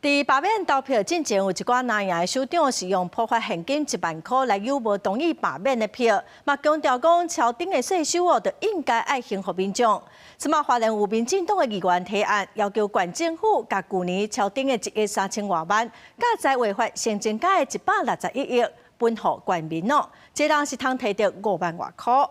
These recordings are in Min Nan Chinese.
佇罷免投票進前，有一寡藍營的首長是用普發現金1萬箍來誘無同意罷免的票，嘛強調講超頂的稅收哦，就應該愛還予民眾。這馬花蓮有民進黨的議員提案，要求縣政府共舊年超頂的1億3千外萬，佮財劃法新增加的161億分予縣民哦，一人是通提著5萬外箍。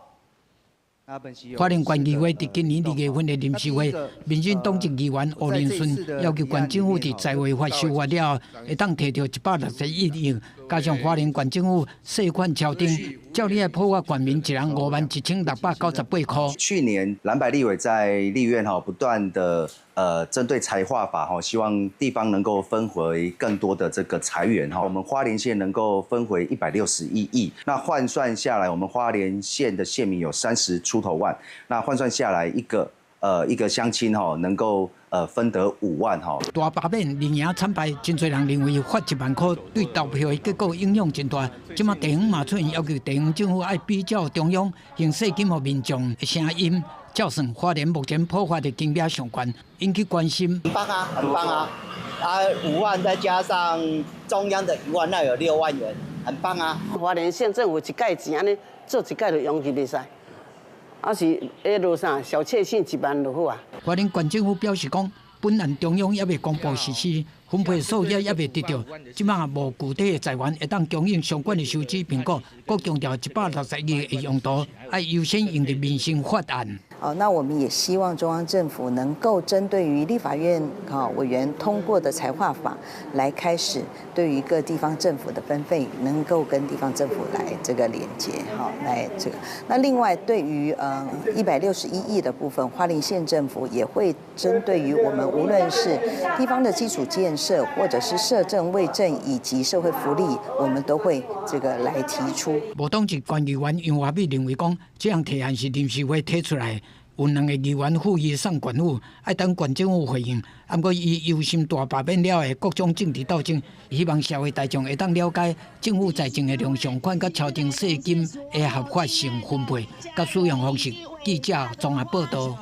花蓮縣議會佇今年2月份的臨時會，民進黨籍議員吳仁順要求縣政府佇財劃法修法了後，會當提著161億，加上花蓮縣政府稅款超頂，照理愛普發縣民一人51,698箍。去年藍白立委在立院哈不斷的針對財劃法哈，希望地方能夠分回更多的這個財源哈。我們花蓮縣能夠分回161億，那換算下來，我們花蓮縣的縣民有30出頭萬，那換算下來一個鄉親哈能夠分得5萬哈。大罷免連贏慘敗，真濟人認為發1萬箍對投票的結果影響真大。這馬地方嘛出現要求地方政府愛比照中央還稅金予民眾的聲音，照算花蓮目前普發的金額上懸，引起關心。很棒啊，很棒啊！啊，5萬再加上中央的1萬，那有6萬元，很棒啊！花蓮縣政府一蓋錢按呢做一蓋就用去袂使。啊是，彼落啥小確幸1萬就好啊。花蓮縣政府表示講，本案中央猶未公布實施，分配數額猶未得著，這馬無具體的財源會當供應相關的收支評估，閣強調161億的用途愛優先用佇民生法案。哦，那我們也希望中央政府能夠針對於立法院啊委員通過的財劃法，來開始對於各地方政府的分配，能夠跟地方政府來這個連接，好，來這個。那另外對於161億的部分，花蓮縣政府也會針對於我們無論是地方的基礎建設，或者是社政、衛政以及社會福利，我們都會這個來提出。無黨籍縣議員楊華美認為講，這項提案是臨時會提出來。有兩個議員呼籲送縣府，愛等縣政府回應。毋過伊憂心大罷免了的各種政治鬥爭，希望社會大眾會當了解政府財政的糧上款佮超頂稅金的合法性分配佮使用方式。記者綜合報道。